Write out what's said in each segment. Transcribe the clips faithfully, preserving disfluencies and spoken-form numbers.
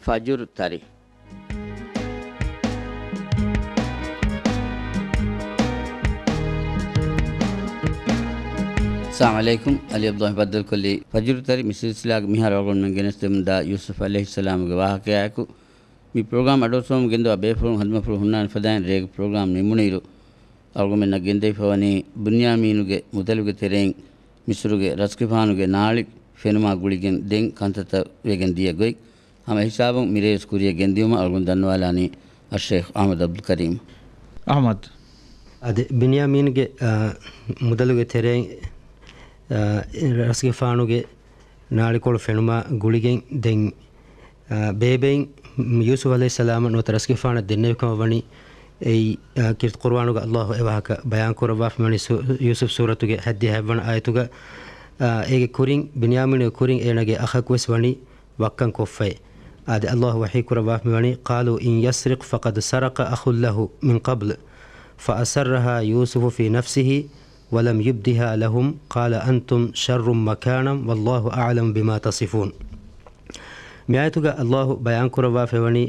ފަޖުރު ތަރި. އައްސަލާމު ޢަލައިކުމް. އަލީ ޢަބްދުﷲ ބައްދަލުކޮށްލީ ފަޖުރު ތަރި މި ސިލްސިލާގެ މިހާރު އަޅުގަނޑުމެން ގެނެސްދެމުންދާ ޔޫސުފް ޢަލައިހިއްސަލާމުގެ ވާހަކަޔާއެކު. މި ޕްރޮގްރާމް އަޑުއައްސަވަމުން ގެންދަވާ ބޭފުޅުން ހަނދުމަފުޅު ހުންނާނެ ފަދައިން ރޭގެ ޕްރޮގްރާމް ނިމުނުއިރު، އަޅުގަނޑުމެންނަށް ގެންދެވިފަވަނީ ބުންޔާމީނުގެ މުދަލުގެ ތެރެއިން މިސުރުގެ ރަސްގެފާނުގެ ނާޅި ފެނުމާ ގުޅިގެން ދެން ކަންތައްތައް ވެގެން ދިޔަ ގޮތް. ހަމަ އެހިސާބުން މިރޭވެސް ކުރިއަށް ގެންދިޔުމަށް އަޅުގަނޑު ދަންނަވާލާނީ އައްޝައިޚް އަޙްމަދު ޢަބްދުލް ކަރީމް. އަޙްމަދު. އާދެ، ބިންޔާމީންގެ، އާ، މުދަލުގެ ތެރެއިން، އާ، ރަސްގެފާނުގެ ނާޅިކޮޅު ފެނުމާ ގުޅިގެން ދެން، އާ، ބޭބެއިން ޔޫސުފް ޢަލައިހިއްސަލާމަށް ނުވަތަ ރަސްގެފާނަށް ދެންނެވި ކަމަށް ވަނީ އެއީ، އާ، ކީރިތި ޤުރުއާނުގަ ﷲ އެވާހަކަ ބަޔާން ކުރައްވާފަ ވަނީ ސު-، ޔޫސުފް ސޫރަތުގެ ހަތްދިހަ ހަތްވަނަ އާޔަތުގަ، އާ، އޭގެ ކުރިން ބިންޔާމީނުގެ ކުރިން އޭނާގެ އަޚަކުވެސް ވަނީ ވައްކަން ކޮށްފައި. އާދެ، ﷲ ވަޙީ ކުރައްވާފަ ވަނީ، قالوا إن يسرق فقد سرق أخ له من قبل فأسرها يوسف في نفسه ولم يبدها لهم قال أنتم شر مكانا والله أعلم بما تصفون. މިއާޔަތުގަ ﷲ ބަޔާން ކުރައްވާފައިވަނީ،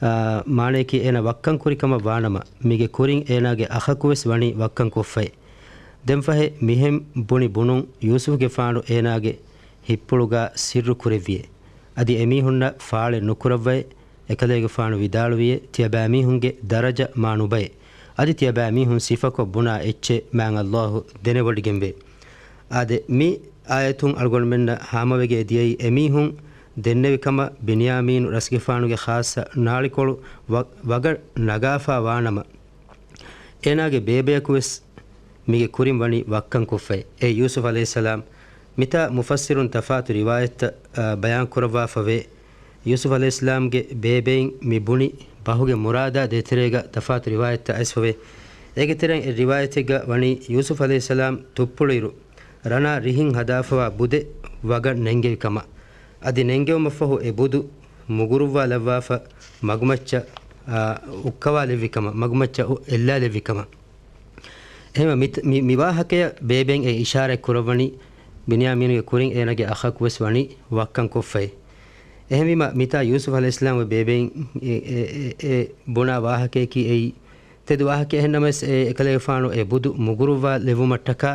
އާ، މާނަޔަކީ އޭނާ ވައްކަން ކުރި ކަމަށް ވާނަމަ، މީގެ ކުރިން އޭނާގެ އަޚަކުވެސް ވަނީ ވައްކަން ކޮށްފައި. ދެންފަހެ މިހެން ބުނި ބުނުން ޔޫސުފްގެފާނު އޭނާގެ ހިއްޕުޅުގަ ސިއްރު ކުރެއްވިއޭ. އަދި އެމީހުންނަށް ފާޅެއް ނުކުރައްވައޭ. އެކަލޭގެފާނު ވިދާޅުވިއޭ، ތިޔަބައިމީހުންގެ ދަރަޖަ މާ ނުބައޭ. އަދި ތިޔަބައިމީހުން ސިފަކޮށް ބުނާ އެއްޗެއް މާތް ﷲ ދެނެވޮޑިގެންވޭ. އާދެ، މި އާޔަތުން އަޅުގަނޑުމެންނަށް ހާމަވެގެން ދިޔައީ އެމީހުން ދެންނެވި ކަމަށް ބިންޔާމީނު ރަސްގެފާނުގެ ޚާއްޞަ ނާޅިކޮޅު ވަ-، ވަގަށް ނަގާފާ ވާނަމަ، އޭނާގެ ބޭބެއަކުވެސް މީގެ ކުރިން ވަނީ ވައްކަން ކޮށްފައި. އޭ ޔޫސުފް ޢަލައިހިއްސަލާމް. މިތާ މުފައްސިރުން ތަފާތު ރިވާޔަތްތައް، އާ، ބަޔާން ކުރައްވާފަވޭ. ޔޫސުފް ޢަލައިހިއްސަލާމްގެ ބޭބެއިން މި ބުނި ބަހުގެ މުރާދާ ދޭތެރޭގަ ތަފާތު ރިވާޔަތްތައް އައިސްފަވޭ. އޭގެ ތެރެއިން އެއް ރިވާޔަތެއްގަ ވަނީ ޔޫސުފް ޢަލައިހިއްސަލާމް ތުއްޕުޅިއިރު، ރަނާ ރިހިން ހަދާފަވާ ބުދެއް ވަގަށް ނެންގެވި ކަމަށް. އަދި ނެންގެވުމަށްފަހު އެ ބުދު މުގުރުއްވާލައްވާފަ މަގުމައްޗަށް، އާ، އުއްކަވާލެއްވި ކަމަށް، މަގުމައްޗަށް އު-، އެއްލާލެއްވި ކަމަށް. އެހެންވެ މި، މި، މި ވާހަކަޔަށް ބޭބެން އެ އިޝާރަތް ކުރައްވަނީ ބިންޔާމީނުގެ ކުރިން އޭނާގެ އަޚަކުވެސް ވަނީ ވައްކަން ކޮށްފައި. އެހެންވީމަ މިތާ ޔޫސުފް ޢަލައިހިއްސަލާމް ވެ ބޭބެއިން އެ، އެ، އެ، އެ ބުނާ ވާހަކަޔަކީ އެއީ ތެދު ވާހަކަ. އެހެންނަމަވެސް އެ އެކަލޭގެފާނު އެ ބުދު މުގުރުއްވާލެއްވުމަށްޓަކާ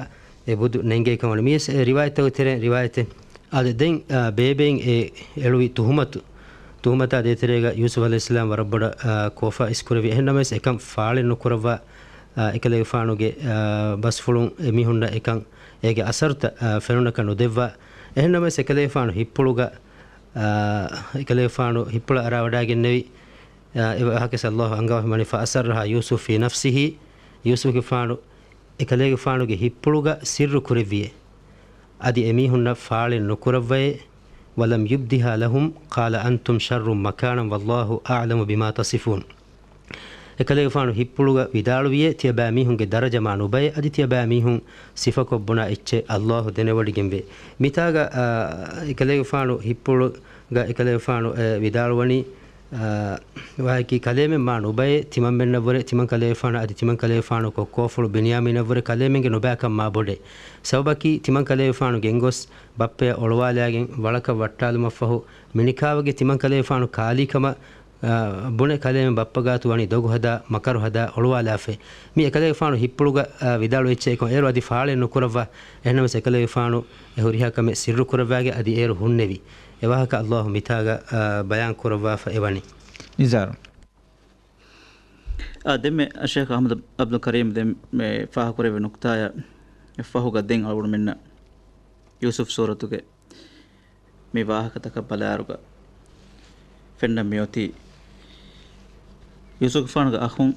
އެ ބުދު ނެންގެވި ކަމަށް ވަނީ. މިވެސް އެ ރިވާޔަތްތަކުގެ ތެރެއިން ރިވާޔަތެއް. އާދެ، ދެން، އާ، ބޭބެއިން އެ އެޅުވި ތުހުމަތު، ތުހުމަތާ ދޭތެރޭގަ ޔޫސުފް ޢަލައިހިއްސަލާމް ވަރަށް ބޮޑަށް، އާ، ކޯފާ އިސްކުރެއްވި. އެހެންނަމަވެސް އެކަން ފާޅެއް ނުކުރައްވާ، އާ، އެކަލޭގެފާނުގެ، އާ، ބަސްފުޅުން އެމީހުންނަށް އެކަން އޭގެ އަސަރުތައް، އާ، ފެނުނަކަށް ނުދެއްވާ. އެހެންނަމަވެސް އެކަލޭގެފާނު ހިއްޕުޅުގަ، އާ، އެކަލޭގެފާނު ހިއްޕުޅަށް އަރާވަޑައިގެންނެވި، އާ، އެ ވާހަކަ ﷲ އަންގަވާފަ ވަނީ، فأسرها يوسف في نفسه، ޔޫސުފްގެފާނު އެކަލޭގެފާނުގެ ހިއްޕުޅުގަ ސިއްރު ކުރެއްވިއޭ. އަދި އެމީހުންނަށް ފާޅެއް ނުކުރައްވައޭ. ولم يبدها لهم قال أنتم شر مكانا والله أعلم بما تصفون. އެކަލޭގެފާނު ހިއްޕުޅުގަ ވިދާޅުވިއޭ، ތިޔަބައިމީހުންގެ ދަރަޖަ މާ ނުބައޭ، އަދި ތިޔަބައިމީހުން ސިފަކޮށް ބުނާ އެއްޗެއް ﷲ ދެނެވޮޑިގެންވޭ. މިތާގަ، އާ، އެކަލޭގެފާނު ހިއްޕުޅުގަ އެކަލޭގެފާނު، އެ، ވިދާޅުވަނީ، އާ، ވާހަކީ ކަލޭމެން މާ ނުބައޭ، ތިމަންމެންނަށްވުރެ، ތިމަން ކަލޭގެފާނަށް އަދި ތިމަން ކަލޭގެފާނު ކޮއްކޯފުޅު ބިންޔާމީނަށްވުރެ ކަލޭމެންގެ ނުބައިކަން މާ ބޮޑޭ. ސަބަބަކީ ތިމަން ކަލޭގެފާނު ގެންގޮސް ބައްޕަޔަށް އޮޅުވާލާގެން ވަޅަކަށް ވައްޓާލުމަށްފަހު މިނިކާވެގެ ތިމަން ކަލޭގެފާނު ކާލީ ކަމަށް، އާ، ބުނެ ކަލޭމެން ބައްޕަގާތު ވަނީ ދޮގު ހަދާ، މަކަރު ހަދާ އޮޅުވާލާފައި. މި އެކަލޭގެފާނު ހިއްޕުޅުގަ، އާ، ވިދާޅުވި އެއްޗެއް އެކަން އޭރު އަދި ފާޅެއް ނުކުރައްވާ. އެހެންނަމަވެސް އެކަލޭގެފާނު އެ ހުރިހާ ކަމެއް ސިއްރު ކުރައްވާގެ އަދި އޭރު ހުންނެވި. އެ ވާހަކަ ﷲ މިތާގަ، އާ، ބަޔާން ކުރައްވާފަ އެވަނީ. ނިޒާރު. އާ، ދެންމެ ޝޭޚް އަޙްމަދު ޢަބްދުލް ކަރީމް ދެން މި ފާހަގަކުރެއްވި ނުކްތާއަށް ފަހުގަ ދެން އަޅުގަނޑުމެންނަށް ޔޫސުފް ސޫރަތުގެ މި ވާހަކަތަކަށް ބަލާއިރުގަ ފެންނަން މިއޮތީ ޔޫސުފްގެފާނުގެ އަޚުން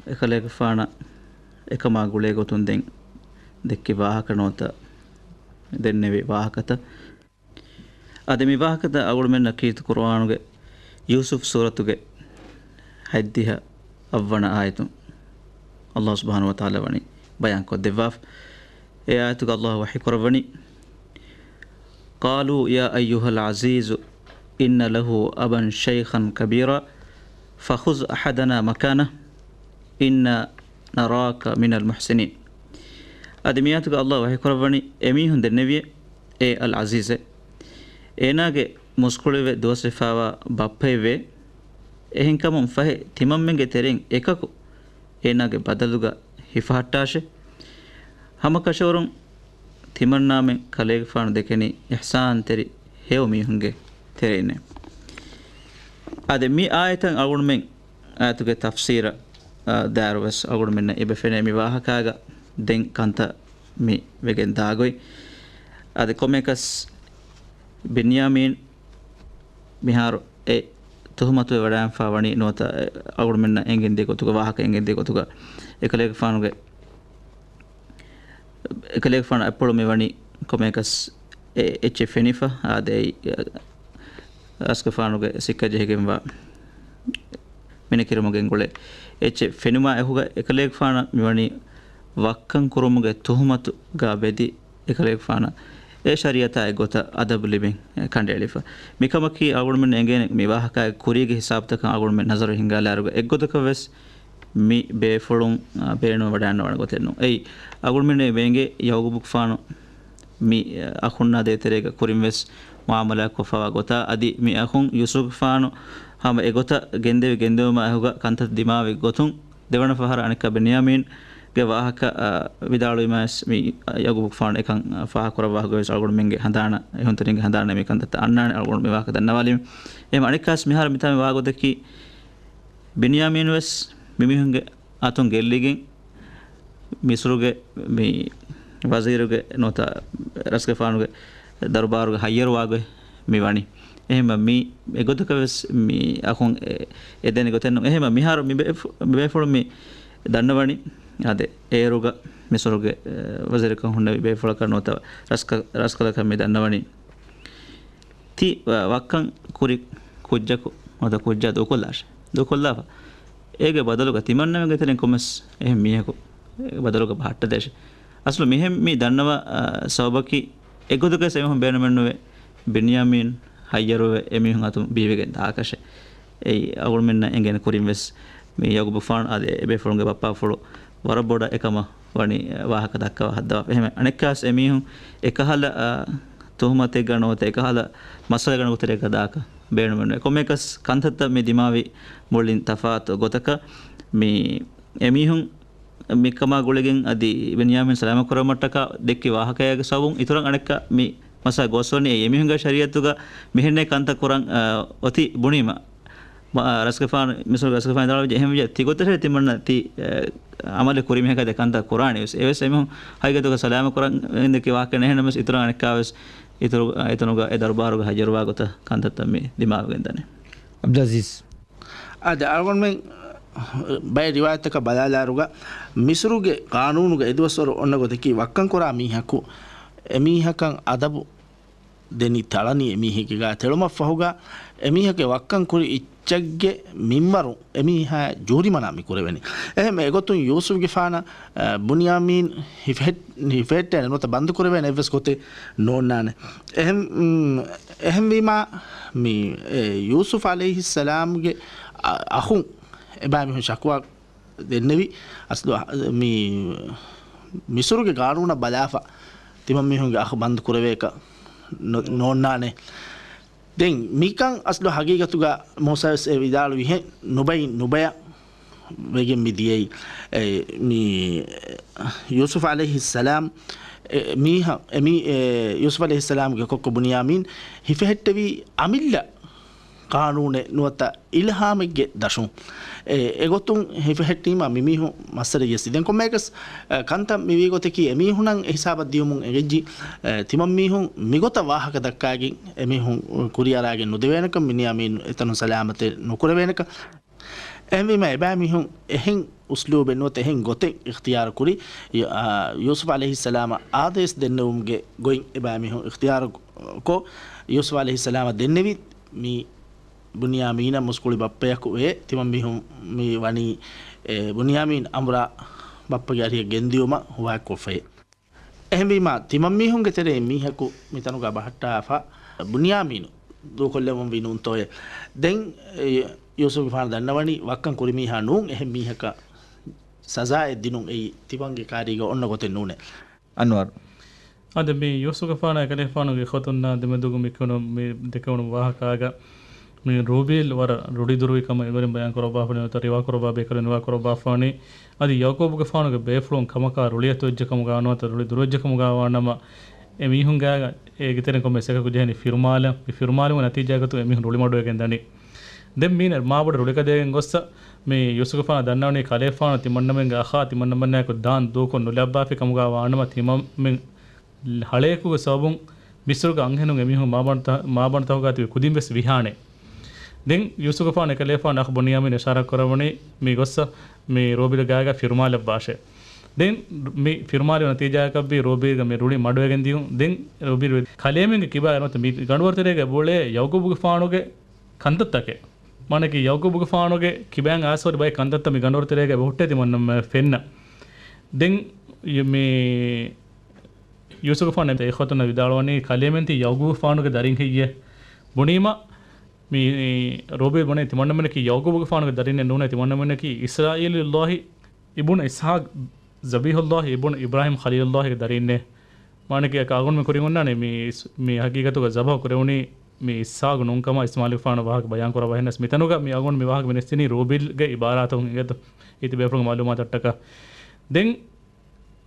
އެކަލޭގެފާނަށް އެކަމާ ގުޅޭ ގޮތުން ދެން ދެއްކި ވާހަކަ ނުވަތަ ދެންނެވި ވާހަކަތައް. އަދި މި ވާހަކަތައް އަޅުގަނޑުމެންނަށް ކީރިތި ޤުރުއާނުގެ ޔޫސުފް ސޫރަތުގެ ހަތްދިހަ އަށްވަނަ އާޔަތުން ﷲ ސުބްޙާނަހޫ ވަތަޢާލާ ވަނީ ބަޔާންކޮށްދެއްވާފަ. އެ އާޔަތުގަ ﷲ ވަޙީ ކުރައްވަނީ، قالوا يا أيها العزيز إن له أبا شيخا كبيرا فخذ أحدنا مكانه إنا نراك من المحسنين. އަދި މިއާޔަތުގަ ﷲ ވަޙީ ކުރައްވަނީ، އެމީހުން ދެންނެވިއޭ، އޭ އަލް ޢަޒީޒޭ، އޭނާގެ މުސްކުޅިވެ ދުވަސްވެފައިވާ ބައްޕައެވެ. އެހެންކަމުން ފަހެ ތިމަންމެންގެ ތެރެއިން އެކަކު އޭނާގެ ބަދަލުގަ ހިފަހައްޓާށޭ. ހަމަކަށަވަރުން ތިމަންނާމެން ކަލޭގެފާނު ދެކެނީ އިޙްސާންތެރި ހެޔޮ މީހުންގެ ތެރެއިންނޭ. އާދެ، މި އާޔަތަށް އަޅުގަނޑުމެން އާޔަތުގެ ތަފްސީރަށް، އާ، ދާއިރުވެސް އަޅުގަނޑުމެންނަށް އެބަ ފެނޭ މި ވާހަކާގަ ދެން ކަންތައް މި ވެގެން ދާގޮތް. އާދެ، ކޮމެކަސް ބިންޔާމީން މިހާރު އެ ތުހުމަތުވެ ވަޑައިގެންފާ ވަނީ ނުވަތަ އަޅުގަނޑުމެންނަށް އެނގެންދިޔަ ގޮތުގަ، ވާހަކަ އެނގެންދިޔަ ގޮތުގަ، އެކަލޭގެފާނުގެ، އެކަލޭގެފާނު އަތްޕުޅު މި ވަނީ ކޮމެކަސް އެ-، އެއްޗެއް ފެނިފަ، އާދެ، އަސްގަފާނުގެ ސިއްކަ ޖެހިގެންވާ މިނެކިރުމުގެން ގުޅޭ އެއްޗެއް ފެނުމާ އެކުގަ، އެކަލޭގެފާނަށް މިވަނީ ވައްކަން ކުރުމުގެ ތުހުމަތުގަ ބެދި، އެކަލޭގެފާނަށް އެ ޝަރީއަތާ އެއްގޮތަށް އަދަބު ލިބިން ކަނޑައެޅިފަ. މިކަމަކީ އަޅުގަނޑުމެން އެނގޭނެ މި ވާހަކާގެ ކުރީގެ ހިސާބުތަކަށް އަޅުގަނޑުމެން ނަޒަރު ހިންގާލާއިރުގަ އެއްގޮތަކަށް ވެސް މި ބޭފުޅުން، އާ، ބޭނުން ވަޑައިގަންނަވާނެ ގޮތެއް ނޫން. އެއީ، އަޅުގަނޑުމެން ވޭނގޭ ޔަޢުޤޫބުގެފާނު މި އަޚުންނާ ދޭތެރޭގަ ކުރިން ވެސް މުޢާމަލާތް ކޮށްފަވާ ގޮތާ، އަދި މި އަޚުން ޔޫސުފްގެފާނު ހަމަ އެގޮތަށް ގެންދެވި ގެންދެވުމާ އެކުގަ ކަންތައް ދިމާވި ގޮތުން، ދެވަނަ ފަހަރަށް އަނެއްކާ ބެންޔާމީންގެ ވާހަކަ، އާ، ވިދާޅުވީމާވެސް މި ޔަޢުޤޫބުގެފާނު އެކަން، އާ، ފާހަގަކުރައްވާ ގޮތްވެސް އަޅުގަނޑުމެންގެ ހަނދާނަށް، އެހުންތަނީގެ ހަނދާނަށް މި ކަންތައްތައް އަންނާނެ، އަޅުގަނޑު މި ވާހަކަ ދަންނަވާލީމަ. އެހެން އަނެއްކާވެސް މިހާރު މިތާ މި ވާގޮތަކީ ބިންޔާމީނު ވެސް މިމީހުންގެ އަތުން ގެއްލިގެން، މިސުރުގެ މި ވަޒީރުގެ ނުވަތަ ރަސްގެފާނުގެ ދަރުބާރުގެ ހައްޔަރުވާގޮތް މި ވަނީ. އެހެންމަ މި އެގޮތަކަށް ވެސް މި އަޚުން އެ-، އެދެނި ގޮތެއް ނޫން. އެހެންމަ މިހާރު މި ބޭފު-، މި ބޭފުޅުން މި ދަންނަވަނީ، އާދެ، އޭރުގަ މިސުރުގެ، އެ، ވަޒީރަކަށް ހުންނެވި ބޭފުޅަކަށް ނުވަތަ ރަސްކަ-، ރަސްކަލަކަށް މި ދަންނަވަނީ. ތި ވަ-، ވައްކަން ކުރި ކުއްޖަކު ނުވަތަ ކުއްޖާ ދޫކޮށްލާށޭ. ދޫކޮށްލާފަ. އޭގެ ބަދަލުގަ ތިމަންނަމެންގެ ތެރެއިން ކޮންމެސް އެހެން މީހަކު އޭގެ ބަދަލުގަ ބަހައްޓަދޭށޭ. އަސްލު މިހެން މި ދަންނަވާ، އާ، ސަބަބަކީ އެގޮތަކަށް އެމީހުން ބޭނުމެއްނުވޭ ބިންޔާމީން ހައްޔަރުވެ އެމީހުން އަތުން ބީވެގެން ދާކަށޭ. އެއީ އަޅުގަނޑުމެންނަށް އެނގޭނެ ކުރިން ވެސް މި ޔަޢުޤޫބުގެފާނު އާދެ އެބޭފުޅުންގެ ބައްޕާފުޅު ވަރަށް ބޮޑަށް އެކަމަށް ވަނީ ވާހަކަ ދައްކަވާ ހައްދަވާފަ. އެހެން އަނެއްކާވެސް އެމީހުން އެކަހަލަ، އާ، ތުހުމަތެއްގަ ނުވަތަ އެކަހަލަ މައްސަލަގަނޑުގެ ތެރޭގަ ދާކަށް ބޭނުމެއްނުވޭ. ކޮންމެއަކަސް ކަންތައްތައް މި ދިމާވި މުޅިން ތަފާތު ގޮތަކަށް މި އެމީހުން މިކަމާ ގުޅިގެން އަދި ބެންޔާމިން ސަލާމަތް ކުރައްވުމަށްޓަކާ ދެއްކި ވާހަކައިގެ ސަބަބުން އިތުރަށް އަނެއްކާ މި މައްސަލަ ގޯސްވަނީ އެ އެމީހުންގެ ޝަރީއަތުގަ މިހެންނޭ ކަންތައް ކުރަން، އާ، އޮތީ ބުނީމަ. މަ-، ރަސްގެފާނު، މިސުރު ރަސްގެފާނު ވިދާޅުވިއްޖެ، އެހެންވިއްޖެ ތިގޮތަށޭ ތިމަންނަ ތި، އެ، އަމަލެއް ކުރި މީހަކާ ދެ ކަންތައް ކުރާނީ ވެސް. އެވެސް އެމީހުން ހަގީގަތުގަ ސަލާމަތް ކުރަން ދެއްކި ވާހަކަ ނެހެންނަމަސް އިތުރަށް އަނެއްކާވެސް އިތުރު، އެތަނުގަ އެ ދަރުބާރުގަ ހައްޔަރުވާ ގޮތަށް ކަންތައްތައް މި ދިމާވެގެން ދަނީ. އަބްދުލްއަޒީޒް. އާދެ، އަޅުގަނޑުމެން ބައެއް ރިވާޔަތްތަކަށް ބަލާލާއިރުގަ، މިސުރުގެ ގާނޫނުގަ އެދުވަސްވަރު އޮންނަ ގޮތަކީ ވައްކަން ކުރާ މީހަކު އެމީހަކަށް އަދަބު ދެނީ ތަޅަނީ އެމީހެއްގެ ގާތް ތެޅުމަށްފަހުގަ، އެމީހެއްގެ ވައްކަން ކުރި އެއްޗެއްގެ މިންވަރު އެމީހާ ޖޫރިމަނާ މި ކުރެވެނީ. އެހެން އެގޮތުން ޔޫސުފްގެފާނަށް، އަ، ބުންޔާމީން ހިފެހެއް-، ހިފެހެއްޓޭނެ ނުވަތަ ބަންދު ކުރެވޭނެ އެއްވެސް ގޮތެއް ނޯންނާނެ. އެހެން، އުން، އެހެންވީމާ މި، އެ، ޔޫސުފް ޢަލައިހިއްސަލާމްގެ އަ-، އަޚުން އެބައިމީހުން ޝަކުވާ ދެންނެވި، އަސްލު އަ-، މި މިސުރުގެ ގާނޫނަށް ބަލާފަ ތިމަންމީހުންގެ އަޚު ބަންދު ކުރެވޭކަށް ނޯ-، ނޯންނާނެ. ދެން މިކަން އަސްލު ހަގީގަތުގަ މޫސާވެސް އެ ވިދާޅުވިހެން ނުބައި ނުބަޔަށް ވެގެން މި ދިޔައީ. އެ، މި ޔޫސުފް ޢަލައިހިއްސަލާމް، އެ، މީހަ-، އެ، މީ، އެ، ޔޫސުފް ޢަލައިހިއްސަލާމްގެ ކޮއްކޮ ބުންޔާމީން ހިފެހެއްޓެވީ އަމިއްލަ ޤާނޫނެއް ނުވަތަ އިލްހާމެއްގެ ދަށުން. އެ، އެގޮތުން ހިފެހެއްޓީމަ މިމީހުން މައްސަލަ ޖެއްސި. ދެން ކޮންމެއަކަސް، އަ، ކަންތައް މިވީ ގޮތަކީ އެމީހުނަށް އެ ހިސާބަށް ދިޔުމުން އެނގެއްޖި، އެ، ތިމަންމީހުން މިގޮތަށް ވާހަކަ ދައްކާގެން އެމީހުން ކުރިއަރާގެން ނުދެވޭނެކަން، ބުންޔާމީން އެތަނުން ސަލާމަތެއް ނުކުރެވޭނެކަން. އެހެންވީމަ އެބައިމީހުން އެހެން އުސްލޫބެއް ނުވަތަ އެހެން ގޮތެއް އިޚްތިޔާރު ކުރި، ޔ-، އާ، ޔޫސުފް ޢަލައިހިއްސަލާމަށް އާދޭސް ދެންނެވުމުގެ ގޮތް އެބައިމީހުން އިޚްތިޔާރު ކޮށް، ޔޫސުފް ޢަލައިހިއްސަލާމަށް ދެންނެވި މި ބުންޔާމީނަށް މުސްކުޅި ބައްޕަޔަކު ވޭ. ތިމަން މީހުން މި ވަނީ، އެ، ބުންޔާމީން އަނބުރާ ބައްޕަގެ އަރިހަށް ގެންދިޔުމަށް ހުވާކޮށްފައޭ. އެހެންވީމާ، ތިމަންމީހުންގެ ތެރެއިން މީހަކު މިތަނުގަ ބަހައްޓާފަ ބުންޔާމީނު ދޫކޮށްލެވުން ވީ ނޫންތޯއޭ؟ ދެން، އެ، ޔޫސުފްގެފާނު ދަންނަވަނީ ވައްކަން ކުރި މީހާ ނޫން، އެހެން މީހަކަށް ސަޒާއެއް ދިނުން އެއީ ތިމަންގެ ކާރީގަ އޮންނަ ގޮތެއް ނޫނޭ. އަންވަރު. އަދި މި ޔޫސުފުގެފާނާ އެކަލޭފާނުގެ އިޚްވަތުންނާ ދެމެދުގަ މި ކުނު، މި ދެކެވުނު ވާހަކާގަ މި ރޫބީލް ވަރަށް ރުޅި ދުރުވި ކަމަށް އެނބުރިން ބަޔާން ކުރައްވާފަ ނުވަތަ ރިވާ ކުރައްވާ ބޭކަލުން ރިވާ ކުރައްވާފާނީ. އަދި ޔަޢުޤޫބުގެފާނުގެ ބޭފުޅުން ކަމަކާ ރުޅިއަތުވެއްޖެ ކަމުގަ ނުވަތަ ރުޅި ދުރުވެއްޖެ ކަމުގަ ވާނަމަ، އެ މީހުންގެ އޭގެ ތެރެއިން ކޮންމެސް އެކަކު ޖެހެނީ ފިރުމާލަށް. މި ފިރުމާލުމުގެ ނަތީޖާގަތު އެ މީހުން ރުޅި މަޑުވެގެން ދަނީ. ދެން މީނަ މާބޮޑަށް ރުޅިކަދޭގެން ގޮއްސަ މި ޔޫސުފުގެފާނަށް ދަންނަވަނީ ކަލޭފާނު ތިމަންނަމެންގެ އަޚާ ތިމަންނަމެންނާއެކު ދާން ދޫކޮށް ނުލައްވާފި ކަމުގަ ވާނަމަ ތިމަންމެން ހަޅޭކުގެ ސަބަބުން މިސްރުގެ އަންހެނުން އެމީހުން މާބަނޑުތަ-، މާބަނޑުތަކުގަ ތިބި ކުދިން ވެސް ވިހާނެ. ދެން ޔޫސުފުގެފާނު އެކަލޭފާނު އަޚް ބުންޔާމީން އިޝާރާތް ކުރައްވަނީ މި ގޮއްސަ މި ރޫބީލް ގާގަ ފިރުމާލަށް ވާށޭ. ދެން މި ފިރުމާލު ނަތީޖާއަކަށްވީ ރޫބީލްގެ މި ރުޅި މަޑުވެގެން ދިޔުން. ދެން ރޫބީލް ކަލޭމެންގެ ކިބާ ނުވަތަ މި ގަނޑުވަރު ތެރޭގަ އެބައުޅޭ ޔަޢުޤޫބުގެފާނުގެ ކަންތައްތަކެއް. މާނަކީ ޔަޢުޤޫބުގެފާނުގެ ކިބައިން އައިސް ހުރި ބައެއް ކަންތައްތައް މި ގަނޑުވަރު ތެރޭގަ އެބަ ހުއްޓޭ ތިމަންނަމެން ފެންނަ. ދެން މި ޔޫސުފުގެފާނު އެ އިޚްވަތުންނަށް ވިދާޅުވަނީ ކަލޭމެން ތި ޔަޢުޤޫބުގެފާނުގެ ދަރިން ހެއްޔޭ؟ ބުނީމަ މި ރޫބީލް ބުނޭ ތިމަންނަމެނަކީ ޔަޢުޤޫބުގެފާނުގެ ދަރިންނެއް ނޫނޭ ތިމަންނަމެނަކީ އިސްރާއީލުﷲ އިބުނު އިސްޙާޤް ޒަބީޙުﷲ އިބުނު އިބްރާހީމް ޚަލީލުﷲގެ ދަރިންނޭ. މާނަކީ އަކަ އަގުން މި ކުރިން އޮންނާނެ މި، މި ހަގީގަތުގަ ޒަބަޙު ކުރެވުނީ މި އިސްޙާޤު ނޫންކަމަށް އިސްމާޢީލުގެފާނު ވާހަކަ ބަޔާން ކުރައްވާ. އެހެނަސް މިތަނުގަ މި އަގުން މި ވާހަކަ މި ނެސްދިނީ ރޫބީލްގެ އިބާރާތުން އިނގޭތޯ އިތު ބޭފުޅުންގެ މަޢުލޫމާތަށްޓަކާ. ދެން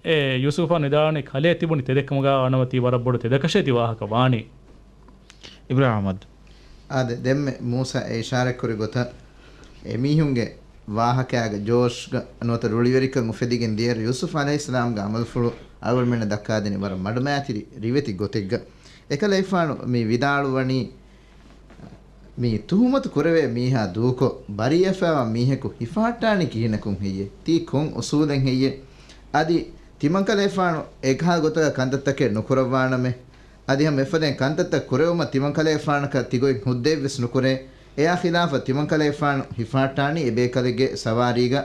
އެ ޔޫސުފާ ނިދާނީ ކަލޭ ތިބުނި ތެދެއް ކަމުގަ ވާނަމަ ތީ ވަރަށް ބޮޑު ތެދަކަށޭ ތި ވާހަކަ ވާނީ. އިބްރާހިމް އަޙްމަދު. އާދެ، ދެންމެ މޫސާ އެ އިޝާރަތްކުރި ގޮތަށް އެމީހުންގެ ވާހަކައިގެ ޖޯޝްގަ ނުވަތަ ރުޅިވެރިކަން އުފެދިގެން ދިޔައިރު ޔޫސުފް ޢަލައިހިއްސަލާމްގެ ޢަމަލުފުޅު އަޅުގަނޑުމެންނަށް ދައްކާދިނީ ވަރަށް މަޑުމައިތިރި ރިވެތި ގޮތެއްގަ. އެކަލޭގެފާނު މި ވިދާޅުވަނީ، މި ތުހުމަތު ކުރެވޭ މީހާ ދޫކޮށް، ބަރީއަވެފައިވާ މީހަކު ހިފަހައްޓާނީ ކިހިނަކުން ހެއްޔޭ؟ ތީ ކޮން އުސޫލެއް ހެއްޔޭ؟ އަދި ތިމަންކަލޭފާނު އެކަހަލަ ގޮތަކަށް ކަންތައްތަކެއް ނުކުރައްވާނަމޭ. އަދި ހަމަ އެފަދައިން ކަންތައްތައް ކުރެވުމަށް ތިމަންކަލޭފާނަކަށް ތިގޮތް ހުއްދައެއްވެސް ނުކުރޭ. އެއާ ޚިލާފަށް ތިމަންކަލޭފާނު ހިފަހައްޓާނީ އެބޭކަލެއްގެ ސަވާރީގަ،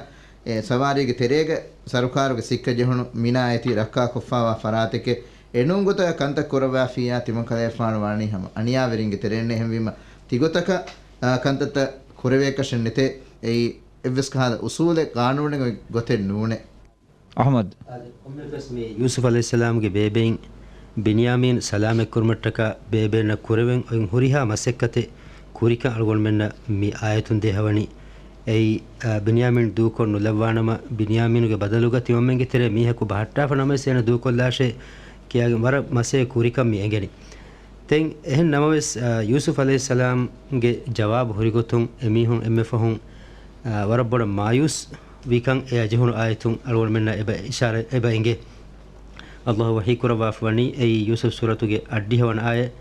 އެ ސަވާރީގެ ތެރޭގަ ސަރުކާރުގެ ސިއްކަ ޖެހުނު މިނާ އޭތި ރައްކާކޮށްފައިވާ ފަރާތެކޭ. އެނޫން ގޮތަކަށް ކަންތައް ކުރައްވާފިއްޔާ ތިމަންކަލޭފާނު ވާނީ ހަމަ އަނިޔާވެރިންގެ ތެރެއިންނޭ. އެހެންވީމަ ތިގޮތަކަށް، އާ، ކަންތައްތައް ކުރެވޭކަށެއް ނެތޭ. އެއީ އެއްވެސް ކަހަލަ އުސޫލެއް ގާނޫނެއް އޮތް ގޮތެއް ނޫނޭ. އަޙްމަދު. އަދި ކޮންމެއަކަސް މި ޔޫސުފް ޢަލައިހިއްސަލާމްގެ ބޭބެއިން ބިންޔާމީން ސަލާމަތްކުރުމަށްޓަކާ ބޭބެއަށް ކުރެވެން އޮތް ހުރިހާ މަސައްކަތެއް ކުރިކަން އަޅުގަނޑުމެންނަށް މި އާޔަތުން ދޭހަވަނީ. އެއީ، އާ، ބިންޔާމީން ދޫކޮށް ނުލައްވާނަމަ، ބިންޔާމީނުގެ ބަދަލުގަ ތިމަންމެންގެ ތެރޭ މީހަކު ބަހައްޓާފަ ނަމަވެސް އޭނަ ދޫކޮށްލާށޭ ކިޔާގެން ވަރަށް މަސައްކަތް ކުރިކަން މި އެނގެނީ. ދެން އެހެން ނަމަވެސް، އާ، ޔޫސުފް ޢަލައިހިއްސަލާމްގެ ޖަވާބު ހުރިގޮތުން އެމީހުން އެންމެ ފަހުން، އާ، ވަރަށް ބޮޑަށް މާޔޫސް ވިކަން އެއަށް ޖެހުނު އާޔަތުން އަޅުގަނޑުމެންނަށް އެބަ އިޝާރަ-، އެބަ އެނގޭ. ﷲ ވަޙީ ކުރައްވާފަ ވަނީ އެއީ ޔޫސުފް ސޫރަތުގެ އަށްޑިހަވަނަ އާޔަތް،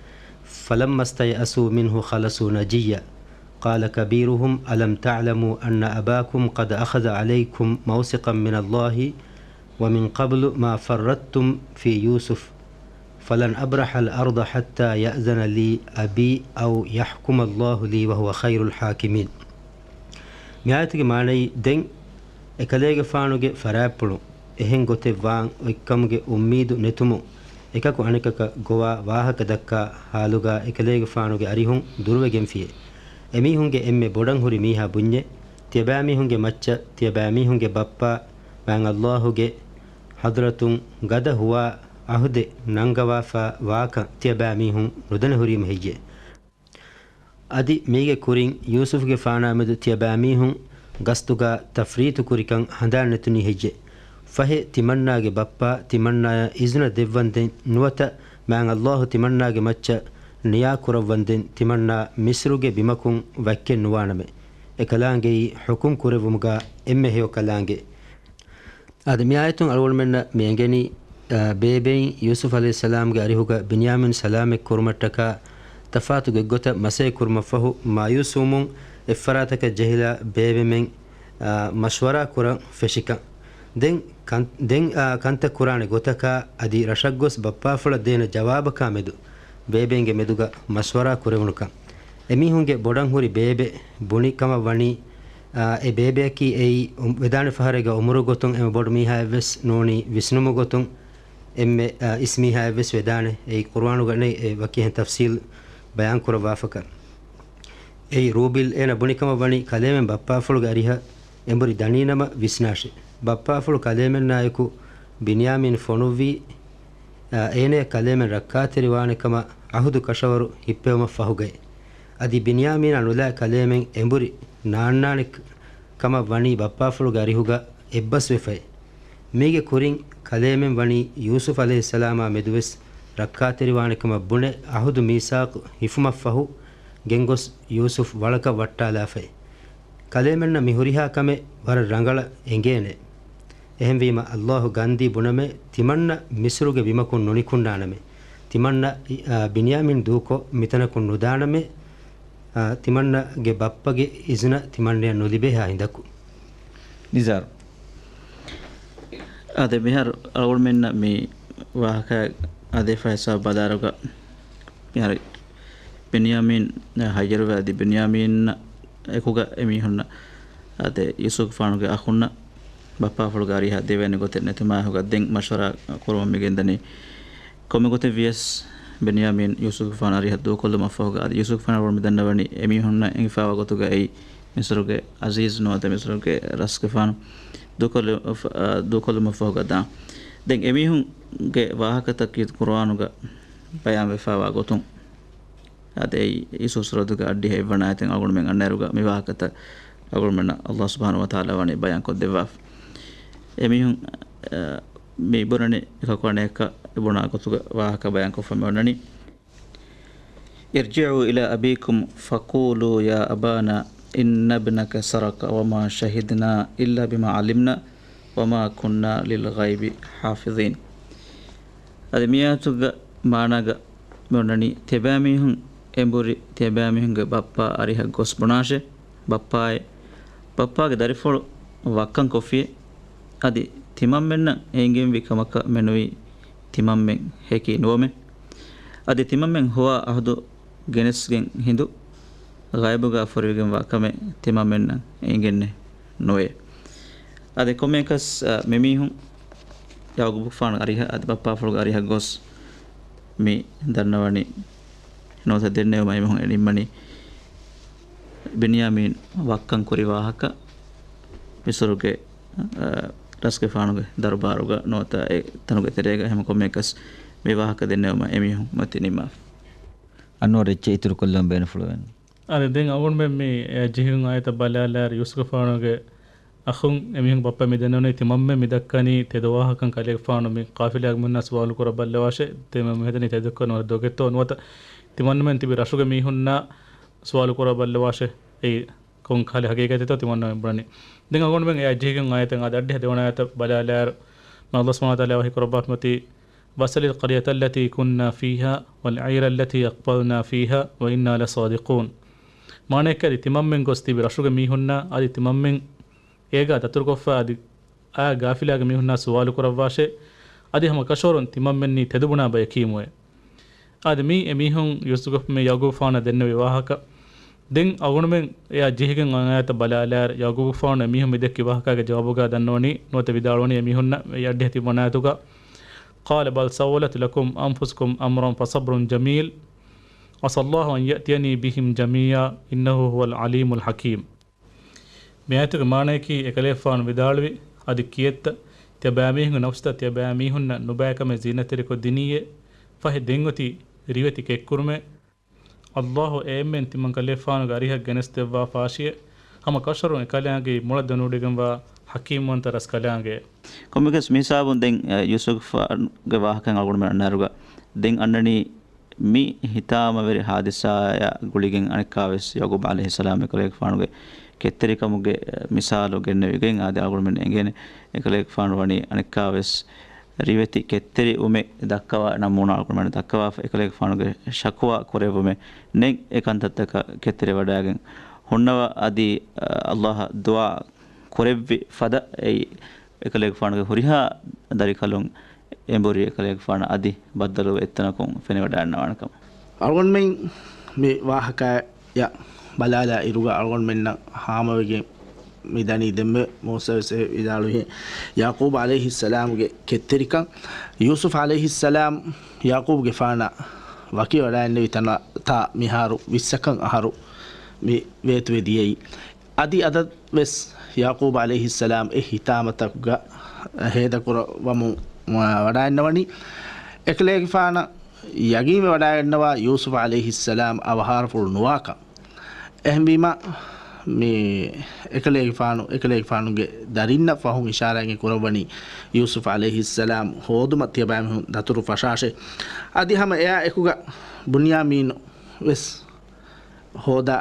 فَلَمَّا اسْتَيْأَسُوا مِنْهُ خَلَصُوا نَجِيًّا قَالَ كَبِيرُهُمْ أَلَمْ تَعْلَمُوا أَنَّ أَبَاكُمْ قَدْ أَخَذَ عَلَيْكُم مَّوْثِقًا مِّنَ اللَّهِ وَمِن قَبْلُ مَا فَرَّطتُّمْ فِي يُوسُفَ فَلَنْ أَبْرَحَ الْأَرْضَ حَتَّىٰ يَأْذَنَ لِي أَبِي أَوْ يَحْكُمَ اللَّهُ لِي وَهُوَ خَيْرُ الْحَاكِمِينَ. މި އާޔަތުގެ މާނައީ، ދެން އެކަލޭގެފާނުގެ ފަރާތްޕުޅުން އެހެން ގޮތެއް ވާން އޮތްކަމުގެ އުއްމީދު ނެތުމުން، އެކަކު އަނެކަކަށް ގޮވާ ވާހަކަ ދައްކާ ހާލުގަ އެކަލޭގެފާނުގެ އަރިހުން ދުރުވެގެންފިޔޭ. އެމީހުންގެ އެންމެ ބޮޑަށް ހުރި މީހާ ބުންޏޭ، ތިޔަބައިމީހުންގެ މައްޗަށް ތިޔަބައިމީހުންގެ ބައްޕަ މާތް ﷲ ގެ ޙަޟްރަތުން ގަދަ ހުވާ ޢަހުދެއް ނަންގަވާފަ ވާކަން ތިޔަބައިމީހުން ނުދަނެ ހުރީމަ ހެއްޔޭ؟ އަދި މީގެ ކުރިން ޔޫސުފްގެފާނާ މެދު ތިޔަބައިމީހުން ގަސްތުގަ ތަފްރީޠު ކުރިކަން ހަނދާން ނެތުނީ ހެއްޔޭ؟ ފަހެ ތިމަންނާގެ ބައްޕަ ތިމަންނާޔަށް އިޒުނަ ދެއްވަންދެން ނުވަތަ މާތް ﷲ ތިމަންނާގެ މައްޗަށް ނިޔާ ކުރައްވަންދެން ތިމަންނާ މިޞްރުގެ ބިމަކުން ވަތްކެއް ނުވާނަމޭ. އެކަލާނގެއީ ޙުކުމް ކުރެއްވުމުގަ އެންމެ ހެޔޮ ކަލާނގެ. އާދެ، މި އާޔަތުން އަޅުގަނޑުމެންނަށް މި އެނގެނީ، އާ، ބޭބެއިން ޔޫސުފް ޢަލައިހިއްސަލާމްގެ އަރިހުގަ ބިންޔާމީން ސަލާމަތް ކުރުމަށްޓަކާ ތަފާތު ގޮތްގޮތަށް މަސައްކަތް ކުރުމަށްފަހު މާޔޫސްވުމުން އެއްފަރާތަކަށް ޖެހިލާ ބޭބެމެން، އާ، މަޝްވަރާ ކުރަން ފެށިކަން. ދެން ކަން-، ދެން، އާ، ކަންތައް ކުރާނެ ގޮތަކާ އަދި ރަށަށް ގޮސް ބައްޕާފުޅަށް ދޭނެ ޖަވާބަކާ މެދު ބޭބެއިންގެ މެދުގަ މަޝްވަރާ ކުރެވުނުކަން. އެމީހުންގެ ބޮޑަށް ހުރި ބޭބެ ބުނި ކަމަށް ވަނީ، އާ، އެ ބޭބެއަކީ އެއީ އު-، ވެދާނެ ފަހަރެއްގަ އުމުރު ގޮތުން އެންމެ ބޮޑު މީހާއެއްވެސް ނޫނީ، ވިސްނުމު ގޮތުން އެންމެ، އާ، އިސް މީހާއެއްވެސް ވެދާނެ. އެއީ ޤުރުއާނުގަ ނެތް އެ ވަކި އެހެން ތަފްޞީލް ބަޔާން ކުރައްވާފަކަށް. އެއީ ރޫބީލް އޭނަ ބުނި ކަމަށް ވަނީ ކަލޭމެން ބައްޕާފުޅުގެ އަރިހަށް އެނބުރި ދަނީނަމަ ވިސްނާށޭ. ބައްޕާފުޅު ކަލޭމެންނާއެކު ބިންޔާމީން ފޮނުއްވީ، އޭނަޔަށް ކަލޭމެން ރައްކާތެރިވާނެ ކަމަށް އަހުދު ކަށަވަރު ހިއްޕެވުމަށްފަހުގައި. އަދި ބިންޔާމީނާ ނުލާ ކަލޭމެން އެނބުރި ނާންނާނެ ކަމަށް ވަނީ ބައްޕާފުޅުގެ އަރިހުގަ އެއްބަސްވެފައި. މީގެ ކުރިން ކަލޭމެން ވަނީ ޔޫސުފް ޢަލައިހިއްސަލާމާ މެދުވެސް ރައްކާތެރިވާނެ ކަމަށް ބުނެ އަހުދު މީސާޤު ހިފުމަށްފަހު ގެންގޮސް ޔޫސުފް ވަޅަކަށް ވައްޓާލާފައި. ކަލޭމެންނަށް މި ހުރިހާ ކަމެއް ވަރަށް ރަނގަޅަށް އެނގޭނެ. އެހެންވީމަ ﷲ ގަންދީ ބުނަމޭ ތިމަންނަ މިސްރުގެ ބިމަކުން ނުނިކުންނާނަމޭ. ތިމަންނަ، އި، އާ، ބިންޔާމީން ދޫކޮށް މިތަނަކުން ނުދާނަމޭ. އާ، ތިމަންނަގެ ބައްޕަގެ އިޒުނަ ތިމަންނަޔަށް ނުލިބޭހާ ހިނދަކު. ނިޒާރު. އާދެ، މިހާރު އަޅުގަނޑުމެންނަށް މި ވާހަކަ އާދެފަ ހިސާބު ބަލާރުގަ، މިހާރު ބިންޔާމީން ހައްޔަރުވެ އަދި ބިންޔާމީން އެކުގަ އެމީހުންނަށް އާދެ، ޔޫސުފްގެފާނުގެ އަޚުންނަށް ބައްޕާފުޅުގެ އަރިހަށް ދެވޭނެ ގޮތެއް ނެތުމާ އެކުގަ ދެން މަޝްވަރާ ކުރުމަށް މި ގެންދަނީ. ކޮންމެ ގޮތެއް ވިޔަސް، ބެންޔާމީން ޔޫސުފްގެފާނު އަރިހަށް ދޫކޮށްލުމަށްފަހުގަ އަދި ޔޫސުފްގެފާނު ވަރު މި ދަންނަވަނީ އެމީހުންނަށް އެނގިފާވާ ގޮތުގައި މިސްރުގެ އަޒީޒް ނުވަތަ މިސްރުގެ ރަސްގެފާނު ދޫކޮށްލު-، އަ، ދޫކޮށްލުމަށްފަހުގަ ދާން. ދެން އެމީހުންގެ ވާހަކަތަކީ ޤުރުއާނުގަ ބަޔާންވެފާވާ ގޮތުން. އާދެ، އެއީ ސޫރަތުގެ އަށްޑިހަ އެއްވަނަ އާޔަތެއް އަޅުގަނޑުމެން އަންނައިރުގަ މި ވާހަކަތައް އަޅުގަނޑުމެންނަށް ﷲ ސުބްޙާނަހޫ ވަތަޢާލާ ވަނީ ބަޔާންކޮށްދެއްވާފަ. އެމީހުން، އަ، މި ބުނަނީ އެކަކު އަނެއްކާ ބުނާ ގޮތުގަ ވާހަކަ ބަޔާންކޮށްފަ މި އޮންނަނީ. ارجعوا إلى أبيكم فقولوا يا أبانا إن ابنك سرق وما شهدنا إلا بما علمنا وما كنا للغيب حافظين. އަދި މި އާޔަތުގެ މާނާގަ މި އޮންނަނީ ތިޔަބައިމީހުން އެނބުރި ތިޔަބައިމީހުންގެ ބައްޕާ އަރިހަށް ގޮސް ބުނާށޭ، ބައްޕާއޭ، ބައްޕާގެ ދަރިފުޅު ވައްކަން ކޮށްފިއޭ. އަދި ތިމަންމެންނަށް އެނގެންވި ކަމަކަށް މެނުވީ ތިމަންމެން ހެކި ނުވަމޭ. އަދި ތިމަންމެން ހޮވާ އަހުދު ގެނެސްގެން ހިނދު ޣައިބުގަ ފުރިވެގެންވާ ކަމެއް ތިމަންމެންނަށް އެނގެންނެއް ނުވޭ. އަދި ކޮންމެއަކަސް، އަ، މިމީހުން ޔަޢުޤޫބުގެފާނު އަރިހަށް އަދި ބައްޕާފުޅުގެ އަރިހަށް ގޮސް މި ދަންނަވަނީ ނުވަތަ ދެންނެވުމަށް އެމީހުން ނިންމަނީ ބިންޔާމީން ވައްކަން ކުރި ވާހަކަ މިސުރުގެ، އަ، ރަސްގެފާނުގެ ދަރުބާރުގަ ނުވަތަ އެ ތަނުގެ ތެރޭގަ ހަމަ ކޮންމެއަކަސް މި ވާހަކަ ދެންނެވުމަށް އެމީހުން މަތި ނިންމާފަ. އަންވަރު އެއްޗެއް އިތުރުކޮށްލަން ބޭނުންފުޅުވޭނެ. އާދެ، ދެން އަޅުގަނޑުމެން މި އެ ޖެހިގެން އާޔަތަށް ބަލާލާއިރު ޔޫސުފްގެފާނުގެ އަޚުން އެމީހުން ބައްޕަ މި ދެންނެވުނީ ތިމަންމެން މި ދައްކަނީ ތެދު ވާހަކަކަން ކަލޭގެފާނު މި ޤާފިލާގެ މީހުންނާ ސުވާލު ކުރައްވައްލަވާށޭ، ތިމަންމެން މި ހެދަނީ ތެދަކަށް ނުވަތަ ދޮގެއްތޯ ނުވަތަ ތިމަންމެން ތިބި ރަށުގެ މީހުންނާ ސުވާލު ކުރައްވައްލަވާށޭ. އެއީ ކޮން ކަހަލަ ހަގީގަތެއްތޯ ތިމަންމެން ބުނަނީ. ދެން އަޅުގަނޑުމެން އެއާ ޖެހިގެން އާޔަތަށް އާދެ އަށްޑިހަ ދެވަނަ އާޔަތަށް ބަލާލާއިރު، މި ﷲ ސުބްޙާނަހޫ ވަތަޢާލާ ވަޙީ ކުރައްވާފަ މިއޮތީ، واسأل القرية التي كنا فيها والعير التي أقبلنا فيها وإنا لصادقون. މާނައަކީ އަދި ތިމަންމެން ގޮސް ތިބި ރަށުގެ މީހުންނާ އަދި ތިމަންމެން އޭގާ ދަތުރުކޮށްފަ އަދި އާ ގާފިލާގެ މީހުންނާ ސުވާލު ކުރައްވާށޭ، އަދި ހަމަ ކަށަވަރުން ތިމަންމެންނީ ތެދުބުނާ ބަޔަކީމުވެ. އާދެ، މީ އެމީހުން ޔޫސުފް މި ޔަޢުޤޫބުގެފާނަށް ދެންނެވި ވާހަކަ. ދެން އަޅުގަނޑުމެން އެއާ ޖެހިގެން އަންނަ އާޔަތަށް ބަލާލާއިރު، ޔަޢުޤޫބުގެފާނު އެމީހުން މި ދެއްކި ވާހަކާގެ ޖަވާބުގަ ދަންނަވަނީ ނުވަތަ ވިދާޅުވަނީ އެމީހުންނަށް އެ އަށްޑިހަ ތިން ވަނަ އާޔަތުގަ، قال بل سولت لكم أنفسكم أمرا فصبر جميل عسى الله أن يأتيني بهم جميعا إنه هو العليم الحكيم. މި އާޔަތުގެ މާނައަކީ، އެކަލޭގެފާނު ވިދާޅުވި، އަދި ކިއެއްތަ، ތިޔަބައިމީހުންގެ ނަފްސުތައް ތިޔަބައިމީހުންނަށް ނުބައިކަމެއް ޒީނަތްތެރިކޮށްދިނީއޭ، ފަހެ ދެންއޮތީ ރިވެތި ކެތްކުރުމޭ. ﷲ އެއެންމެން ތިމަން ކަލޭގެފާނުގެ އަރިހަށް ގެނެސްދެއްވާފާށިއޭ، ހަމަ ކަށަވަރުން އެކަލާނގެއީ މޮޅަށް ދަނޑުވޮޑިގެންވާ ޙަކީމްވަންތަ ރަސްކަލާނގެއޭ. ކޮންމެއަކަސް މިހިސާބުން ދެން، އަ، ޔޫސުފްގެފާނުގެ ވާހަކައިން އަޅުގަނޑުމެން އަންނައިރުގަ ދެން އަންނަނީ މި ހިތާމަވެރި ހާދިސާއާ ގުޅިގެން އަނެއްކާވެސް ޔަޢުޤޫބު ޢަލައިހިއްސަލާމް އެކަލޭގެފާނުގެ ކެތްތެރިކަމުގެ މިސާލު ގެންނެވިގެން އާދެ އަޅުގަނޑުމެން އެނގޭނެ އެކަލޭގެފާނު ވަނީ އަނެއްކާވެސް ރިވެތި ކެތްތެރިވުމެއް ދައްކަވާ ނަމޫނާ އަޅުގަނޑުމެން ދައްކަވާފަ އެކަލޭގެފާނުގެ ޝަކުވާ ކުރެއްވުމެއް ނެތް އެ ކަންތައްތަކަށް ކެތްތެރިވަޑައިގެން ހުންނަވާ އަދި، އަ، ﷲ އަށް ދުޢާ ކުރެއްވި ފަދަ އެއީ އެކަލޭގެފާނުގެ ހުރިހާ ދަރިކަލުން އެނބުރި އެކަލޭގެފާނަށް އަދި ބައްދަލުވެ އެއްތަނަކުން ފެނިވަޑައިގަންނަވާނެ ކަމަށް. އަޅުގަނޑުމެން މި ވާހަކަޔަށް ބަލާލާ އިރުގަ އަޅުގަނޑުމެންނަށް ހާމަވެގެން މި ދަނީ ދެންމެ މޫސަވެސް ވިދާޅުވިހެން ޔަޢުޤޫބު ޢަލައިހިއްސަލާމްގެ ކެތްތެރިކަން. ޔޫސުފް ޢަލައިހިއްސަލާމް ޔަޢުޤޫބުގެފާނަށް ވަކިވަޑައިގެންނެވި ތަނަށް ތާ މިހާރު ވިއްސަކަށް އަހަރު މި ވޭތުވެ ދިޔައީ. އަދި އަދަށް ވެސް ޔަޢުޤޫބު ޢަލައިހިއްސަލާމް އެ ހިތާމަތަކުގަ ހޭދަކުރައްވަމުން ވަޑައިގަންނަވަނީ. އެކަލޭގެފާނަށް ޔަގީންވެވަޑައިގަންނަވާ ޔޫސުފް ޢަލައިހިއްސަލާމް އަވަހާރަފުޅު ނުވާކަން. އެހެންވީމަ، މި އެކަލޭގެފާނު، އެކަލޭގެފާނުގެ ދަރިންނަށް ފަހުން އިޝާރާތް ކުރައްވަނީ ޔޫސުފް ޢަލައިހިއްސަލާމް ހޯދުމަށް ތިޔަބައިމީހުން ދަތުރު ފަށާށޭ. އަދި ހަމަ އެއާ އެކުގަ ބުންޔާމީނު ވެސް ހޯދާ،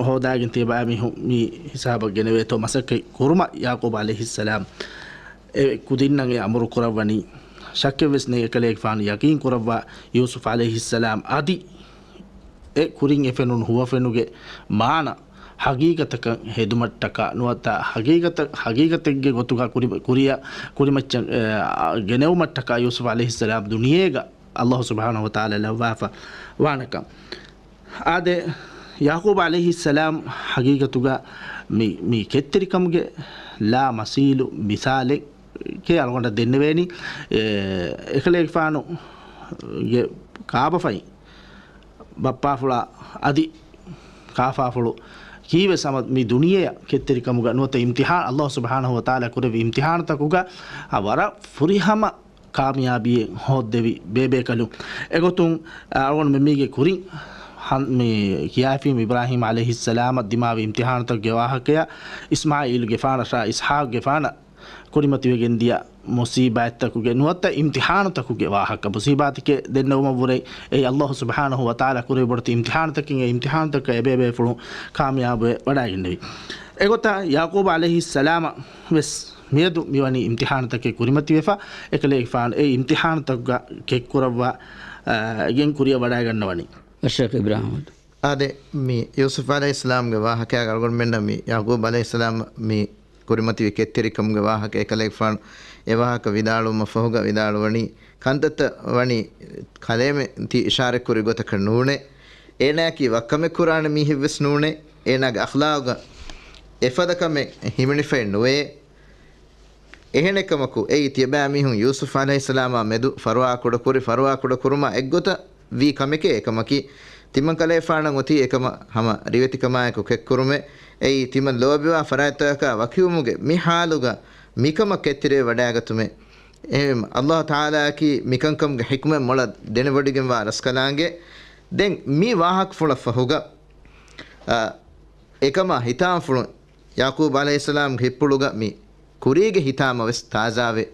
ހޯދާގެން ތިޔަބައިމީހުން މި ހިސާބަށް ގެނެވޭތޯ މަސައްކަތް ކުރުމަށް ޔާޤޫބް ޢަލައިހިއްސަލާމް އެ ކުދިންނަށް އެ އަމުރު ކުރައްވަނީ. ޝައްކެއްވެސް ނެތް އެކަލޭގެފާނު ޔަޤީން ކުރައްވާ ޔޫސުފް ޢަލައިހިއްސަލާމް އަދި އެ ކުރިން އެ ފެނުނު ހުވަފެނުގެ މާނަ ހަގީގަތަކަށް ހެދުމަށްޓަކާ ނުވަތަ ހަގީގަތަ-، ހަގީގަތެއްގެ ގޮތުގަ ކުރި-، ކުރިއަށް، ކުރިމައްޗަށް، އެ، ގެނެވުމަށްޓަކާ ޔޫސުފް ޢަލައިހިއްސަލާމް ދުނިޔޭގަ ﷲ ސުބްޙާނަހޫ ވަތަޢާލާ ލައްވާފަ ވާނެކަން. އާދެ، ޔާޤޫބް ޢަލައިހިއްސަލާމް ހަގީގަތުގަ މި، މި ކެތްތެރިކަމުގެ ލާ މަސީލު މިސާލެއް ކޭ އަޅުގަނޑަށް ދެންނެވޭނީ، އެ، އެކަލޭގެފާނުގެ ކާބަފައި ބައްޕާފުޅާ އަދި ކާފާފުޅު ކީވެސް ހަމަ މި ދުނިޔެއަށް ކެތްތެރިކަމުގަ ނުވަތަ އިމްތިޙާން، ﷲ ސުބްޙާނަހޫ ވަތަޢާލާ ކުރެއްވި އިމްތިޙާންތަކުގަ، އަ، ވަރަށް ފުރިހަމަ ކާމިޔާބީއެއް ހޯއްދެވި ބޭބޭކަލުން. އެގޮތުން، އަ، އަޅުގަނޑުމެން މީގެ ކުރިން ހަން-، މި ކިޔާފިން އިބްރާހީމް ޢަލައިހިއްސަލާމަށް ދިމާވި އިމްތިޙާނުތަކުގެ ވާހަކަޔާ، އިސްމާޢީލުގެފާނަށާ އިސްޙާޤުގެފާނަށް ކުރިމަތިވެގެންދިޔަ މުޞީބާތްތަކުގެ ނުވަތަ އިމްތިޙާނުތަކުގެ ވާހަކަ. މުޞީބާތަކެއް ދެންނެވުމަށްވުރެ އެއީ ﷲ ސުބްޙާނަހޫ ވަތަޢާލާ ކުރެއްވި ބޮޑެތި އިމްތިޙާނުތަކެއް. އެ އިމްތިޙާނުތަކަށް އެބޭބޭފުޅުން ކާމިޔާބުވެ ވަޑައިގެންނެވި. އެގޮތަށް ޔާޤޫބް ޢަލައިހިއްސަލާމަށް ވެސް މިއަދު މިވަނީ އިމްތިޙާނުތަކެއް ކުރިމަތިވެފަ، އެކަލޭގެފާނު އެ އިމްތިޙާނުތަކުގަ ކެއްކުރައްވާ، އާ، ގެން ކުރިއަށް ވަޑައިގަންނަވަނީ. އައްޝައިޚް އިބްރާހިމް. އާދެ، މި ޔޫސުފް ޢަލައިހިއްސަލާމްގެ ވާހަކައިގަ އަޅުގަނޑުމެންނަށް މި ޔާޤޫބް ޢަލައިހިއްސަލާމް މި ކުރިމަތިވި ކެތްތެރިކަމުގެ ވާހަކަ އެކަލޭގެފާނު އެ ވާހަކަ ވިދާޅުވުމަށް ފަހުގަ ވިދާޅުވަނީ، ކަންތައްތައް ވަނީ ކަލޭމެން ތި އިޝާރަތްކުރި ގޮތަކަށް ނޫނޭ. އޭނާއަކީ ވައްކަމެއް ކުރާނެ މީހެއްވެސް ނޫނޭ. އޭނާގެ އަޚްލާގަށް އެފަދަ ކަމެއް ހިމެނިފައެއް ނުވޭ. އެހެނެއްކަމަކު، އެއީ ތިޔަބައިމީހުން ޔޫސުފް ޢަލައިހިއްސަލާމާ މެދު ފަރުވާ ކުޑަކުރި، ފަރުވާ ކުޑަކުރުމާ އެއްގޮތަށް ވީ ކަމެކޭ. އެކަމަކީ، ތިމަންކަލޭފާނަށް އޮތީ އެކަމަށް ހަމަ ރިވެތިކަމާއެކު ކެއްކުރުމޭ. އެއީ ތިމަން ލޯބިވާ ފަރާތްތަކަކާ ވަކިވުމުގެ މި ޙާލުގަ މިކަމަށް ކެތްތެރިވެ ވަޑައިގަތުމޭ. އެހެން ﷲ ތަޢާލާއަކީ މިކަންކަމުގެ ޙިކްމަތް މޮޅަށް ދެނެވޮޑިގެންވާ ރަސްކަލާނގެ. ދެން މި ވާހަކަފުޅަށް ފަހުގަ، އަ، އެކަމާ ހިތާމަފުޅުން ޔާޤޫބް ޢަލައިހިއްސަލާމްގެ ހިތްޕުޅުގަ މި ކުރީގެ ހިތާމަ ވެސް ތާޒާވެ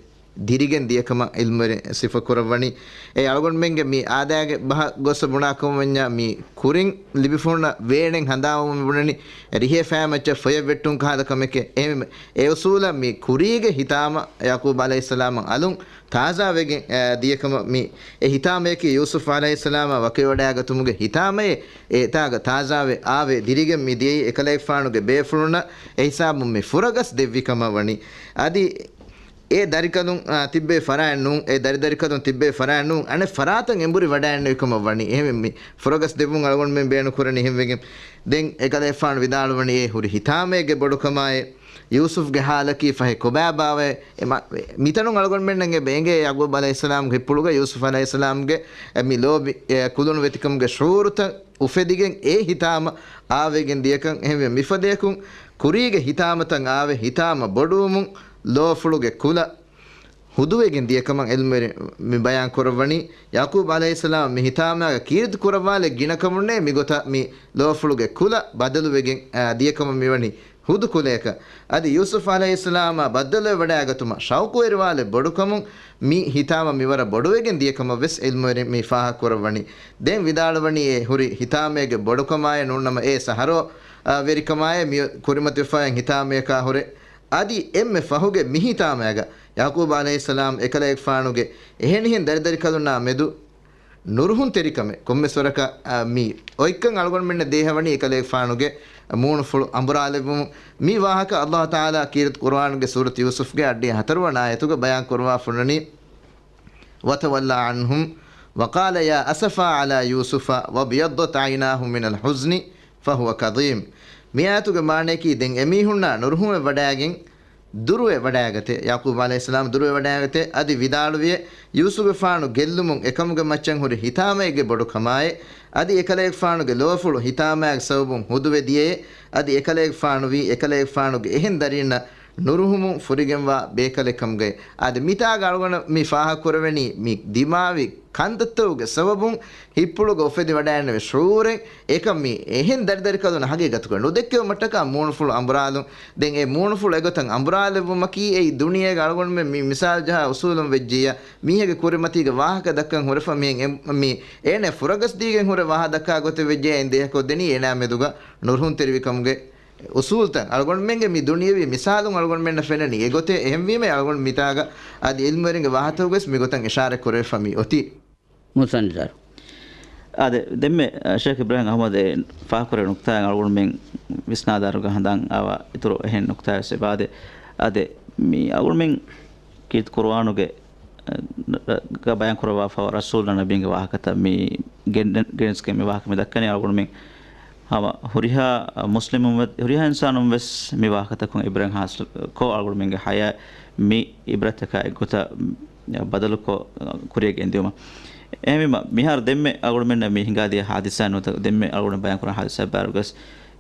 ދިރިގެން ދިޔަކަމަށް ޢިލްމުވެރިން ސިފަކުރައްވަނީ. އެ އަޅުގަނޑުމެންގެ މި އާދައިގެ ބަހަށް ގޮސް ބުނާކަމަށް ވަންޏާ، މި ކުރިން ލިބިފަހުންނަށް ވޭނެއް ހަނދާންވުމަށް ބުނަނީ ރިހޭ ފައިމައްޗަށް ފޮޔަށް ވެއްޓުން ކަހަލަ ކަމެކޭ. އެހެންވެ، އެ އުސޫލަށް މި ކުރީގެ ހިތާމަ ޔާޤޫބް ޢަލައިހިއްސަލާމަށް އަލުން ތާޒާވެގެން، އަ، ދިޔަކަމަށް މި އެ ހިތާމަޔަކީ ޔޫސުފް ޢަލައިހިއްސަލާމާ ވަކިވެވަޑައިގަތުމުގެ ހިތާމައޭ. އެ އެތާގަ ތާޒާވެ އާވެ ދިރިގެން މި ދިޔައީ އެކަލޭގެފާނުގެ ބޭފުޅުންނަށް. އެހިސާބުން މި ފުރަގަސް ދެއްވި ކަމަށް ވަނީ. އަދި އެ ދަރިކަލުން، އާ، ތިއްބޭ ފަރާތް ނޫން، އެ ދަރިދަރިކަލުން ތިއްބޭ ފަރާތް ނޫން، އަނެއް ފަރާތަށް އެނބުރި ވަޑައިގެންނެވި ކަމަށް ވަނީ. އެހެންވެ، މި ފުރަގަސް ދެއްވުން އަޅުގަނޑުމެން ބޭނުން ކުރަނީ. އެހެންވެގެން ދެން އެކަލޭގެފާނު ވިދާޅުވަނީ އެ ހުރި ހިތާމައެއްގެ ބޮޑުކަމާއޭ. ޔޫސުފްގެ ޙާލަކީ ފަހެ ކޮބާބާވައޭ؟ އެ މަ-، މިތަނުން އަޅުގަނޑުމެންނަށް އެބަ އެނގޭ ޔަޢުޤޫބް ޢަލައިހިއްސަލާމްގެ ހިތްޕުޅުގަ ޔޫސުފް ޢަލައިހިއްސަލާމްގެ އެ މި ލޯބި، އެ ކުލުނުވެތިކަމުގެ ޝުޢޫރުތައް އުފެދިގެން އެ ހިތާމަ އާވެގެން ދިޔަކަން. އެހެންވެ، މިފަދަޔަކުން ކުރީގެ ހިތާމަތައް އާވެ، ހިތާމަ ބޮޑުވުމުން ލޯފުޅުގެ ކުލަ ހުދުވެގެން ދިޔަކަމަށް ޢިލްމުވެރިން މި ބަޔާން ކުރައްވަނީ. ޔަޢުޤޫބް ޢަލައިހިއްސަލާމް މި ހިތާމައިގަ ކީރިތި ކުރައްވާލެއް ގިނަކަމުންނޭ މިގޮތަށް މި ލޯފުޅުގެ ކުލަ ބަދަލުވެގެން، އާ، ދިޔަކަމަށް މިވަނީ. ހުދު ކުލަޔަކަށް. އަދި ޔޫސުފް ޢަލައިހިއްސަލާމާ ބައްދަލުވެވަޑައިގަތުމަށް ޝައުޤުވެރިވާލެއް ބޮޑުކަމުން މި ހިތާމަ މިވަރަށް ބޮޑުވެގެން ދިޔަކަމަށް ވެސް ޢިލްމުވެރިން މި ފާހަގަކުރައްވަނީ. ދެން ވިދާޅުވަނީ އެ ހުރި ހިތާމައެއްގެ ބޮޑުކަމާއެއް ނޫންނަމަ އެ ސަހަރޯ، އާ، ވެރިކަމާއެއް މި ކުރިމަތިވެފައި ހިތާމަޔަކާ ހުރެ. އަދި އެންމެ ފަހުގެ މި ހިތާމައިގަ ޔަޢުޤޫބް ޢަލައިހިއްސަލާމް އެކަލޭގެފާނުގެ އެހެނިހެން ދަރިދަރިކަލުންނާ މެދު ނުރުހުންތެރިކަމެއް ކޮންމެސް ވަރަކަށް، އާ، މި އޮތްކަން އަޅުގަނޑުމެންނަށް ދޭހަވަނީ އެކަލޭގެފާނުގެ މޫނުފުޅު އަނބުރާލެއްވުމުން. މި ވާހަކަ ﷲ ތަޢާލާ ކީރިތި ޤުރުއާނުގެ ސޫރަތު ޔޫސުފްގެ އައްޑިހަ ހަތަރުވަނަ އާޔަތުގަ ބަޔާން ކުރައްވާފަ އޮންނަނީ، وَتَوَلَّ عَنْهُمْ وَقَالَ يَا أَسَفَىٰ عَلَىٰ يُوسُفَ وَابْيَضَّتْ عَيْنَاهُ مِنَ الْحُزْنِ فَهُوَ كَظِيمٌ. މި އާޔަތުގެ މާނަޔަކީ، ދެން އެމީހުންނާ ނުރުހުންވެ ވަޑައިގެން ދުރުވެ ވަޑައިގަތޭ. ޔަޢުޤޫބް ޢަލައިހިއްސަލާމް ދުރުވެ ވަޑައިގަތޭ. އަދި ވިދާޅުވިއޭ، ޔޫސުފްގެފާނު ގެއްލުމުން އެކަމުގެ މައްޗަށް ހުރި ހިތާމައެއްގެ ބޮޑުކަމާއޭ. އަދި އެކަލޭގެފާނުގެ ލޯފުޅު ހިތާމައިގެ ސަބަބުން ހުދުވެ ދިޔައޭ. އަދި އެކަލޭގެފާނުވީ އެކަލޭގެފާނުގެ އެހެން ދަރީންނަށް ނުރުހުމުން ފުރިގެންވާ ބޭކަލެއް ކަމުގައި. އަދި މިތާގަ އަޅުގަނޑަށް މި ފާހަގަކުރެވެނީ މި ދިމާވި ކަންތައްތަކުގެ ސަބަބުން ހިތްޕުޅުގަ އުފެދިވަޑައިގެންނެވި ޝުޢޫރެއް އެކަން މީ އެހެން ދަރިދަރިކަލުން ހަގީގަތުގަ ނުދެއްކެވުމަށްޓަކާ މޫނުފުޅު އަނބުރާލުން. ދެން އެ މޫނުފުޅު އެގޮތަށް އަނބުރާލެއްވުމަކީ އެއީ ދުނިޔޭގަ އަޅުގަނޑުމެން މި މިސާލު ޖަހާ އުސޫލުން ވެއްޖިއްޔާ މީހެއްގެ ކުރިމަތީގެ ވާހަކަ ދައްކަން ހުރެފަ މިހެން އެ-، މީ އޭނަ ފުރަގަސްދީގެން ހުރެ ވާހަ ދައްކާ ގޮތެއް ވެއްޖެ އިނދޭހަކޮށް ދެނީ އޭނާ މެދުގަ ނުރުހުންތެރިވިކަމުގެ އުސޫލުތައް އަޅުގަނޑުމެންގެ މި ދުނިޔެވީ މިސާލުން އަޅުގަނޑުމެންނަށް ފެންނަނީ. އެގޮތެއް އެހެންވީމަ އަޅުގަނޑު މިތާގަ އަދި އިލްމުވެރިންގެ ވާހަތަކުގަސް މިގޮތަށް އިޝާރަތް ކުރެވިފަ މި އޮތީ. މުސަންދަރު. އާދެ، ދެންމެ، އަ، ޝޭޚް އިބްރާހިމް އަޙްމަދު އެ ފާހަގަކުރެއްވި ނުކުތާއިން އަޅުގަނޑުމެން ވިސްނާދާއިރުގަ ހަނދާން އާވާ އިތުރު އެހެން ނުކުތާވެސް އެބަ އާދެ. އާދެ، މި އަޅުގަނޑުމެން ކީރިތި ޤުރުއާނުގެ، އަ، ގަ ބަޔާން ކުރައްވާފައިވާ ރަސޫލާ ނަބީންގެ ވާހަކަތައް މި ގެން-، ގެނެސްގެން މި ވާހަކަ މި ދައްކަނީ އަޅުގަނޑުމެން ހަމަ ހުރިހާ މުސްލިމުން ވެ-، ހުރިހާ އިންސާނުން ވެސް މި ވާހަކަތަކުން އިބްރަތް ހާސިލްކޮށް، އަޅުގަނޑުމެންގެ ޙަޔާތް މި އިބްރަތަކާ އެއްގޮތަށް ބަދަލުކޮށް، ކުރިޔަށް ގެންދިއުމަށް. އެހެންވީމަ، މިހާރު ދެންމެ އަޅުގަނޑުމެންނަށް މި ހިނގާދިޔަ ޙާދިސާ ނުވަތަ ދެންމެ އަޅުގަނޑު ބަޔާންކުރާ ޙާދިސާ ބާރުގަސް،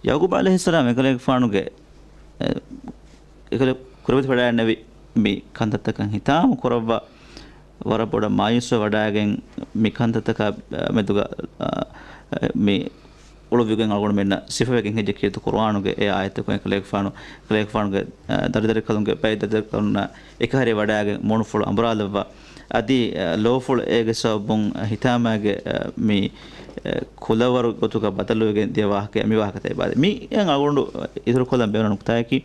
ޔަޢުޤޫބް ޢަލައިހިއްސަލާމް އެކަލޭގެފާނުގެ، އެ، އެކަލޭ ކުރިމަތިވެވަޑައިގެންނެވި މި ކަންތައްތަކަށް ހިތާމަ ކުރައްވާ، ވަރަށް ބޮޑަށް މާޔޫސްވެވަޑައިގެން މި ކަންތައްތަކާ މެދުގަ، އަ، މި އުޅުއްވިގެން އަޅުގަނޑުމެންނަށް ސިފަވެގެން ހެއްޔެވެ ކީރިތި ޤުރުއާނުގެ އެ އާޔަތްތަކުން އެކަލޭގެފާނު، ކަލޭގެފާނުގެ، އަ، ދަރިދަރިކަލުންގެ ބައެއް ދަރިދަރިކަލުންނާ އެކަހެރިވެވަޑައިގެން މޫނުފުޅު އަނބުރާލައްވާ. އަދި، އަ، ލޯފުޅު އޭގެ ސަބަބުން ހިތާމައިގެ، އަ، މި، އަ، ކުލަވަރު ގޮތުގަ ބަދަލުވެގެން ދިޔަ ވާހަކަ، މި ވާހަކަތައް އެބަ އާދެ. މި އަޅުގަނޑު އިތުރުކޮށްލަން ބޭނުން ނުކުތާއަކީ،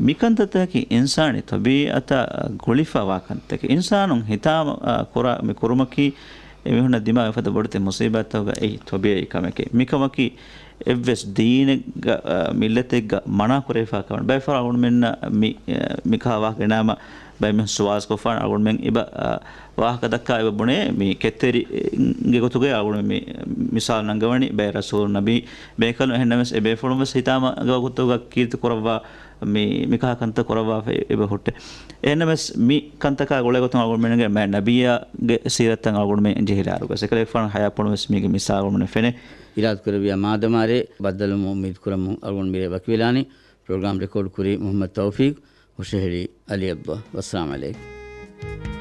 މިކަންތައްތަކަކީ އިންސާނީ ތަބީޢަތާ ގުޅިފަ ވާ ކަންތަކެއް. އިންސާނުން ހިތާމަ، އާ، ކުރާ މި ކުރުމަކީ އެމީހުންނަށް ދިމާވެފަދަ ބޮޑެތި މުސީބާތްތަކުގަ އެއީ ތަބީޢީ ކަމެކޭ. މިކަމަކީ އެއްވެސް ދީނެއްގަ، އާ، މިއްލަތެއްގަ މަނާ ކުރެވިފާ ކަމެއް. ބައެއް ފަހަރު އަޅުގަނޑުމެންނަށް މި، އާ، މިކަހަލަ ވާހަކަ ގެނައީމަ ބައެއް މީހުން ސުވާލު ކޮށްފާނެ. އަޅުގަނޑުމެން އެބަ، އާ، ވާހަކަ ދައްކާ އެބަ ބުނޭ މި ކެތްތެރިގެ ގޮތުގައި އަޅުގަނޑުމެން މި މިސާލު ނަންގަވަނީ ބައެއް ރަސޫލު ނަބީ ބޭކަލުން. އެހެންނަމަވެސް އެ ބޭފުޅުން ވެސް ހިތާމަ ގޮތުގަ ކީރިތި ކުރައްވާ މި، މިކަހަލަ ކަންތައް ކުރައްވާފައި އެބަ ހުއްޓޭ. އެހެންނަމަވެސް މި ކަންތަކާ ގުޅޭގޮތުން އަޅުގަނޑުމެންގެ މާތް ނަބިއްޔާގެ ސީރަތަށް އަޅުގަނޑުމެން ޖެހިލާއިރުގަސް އެކަލޭގެފާނު ޙަޔާތްޕުޅުން ވެސް މީގެ މިސާލު އަޅުގަނޑުމެން ފެނޭ. އިރާދަކުރެއްވިޔާ މާދަމާރޭ ބައްދަލުވުމަށް އުއްމީދު ކުރަމުން އަޅުގަނޑު މިރޭ ވަކިވެލާނީ. ޕްރޮގްރާމް ރެކޯޑް ކުރީ މުޙައްމަދު ތައުފީޤް، ހުށަހެޅީ އަލީ އަބްދުﷲ. ވައްސަލާމް ޢަލައިކުމް.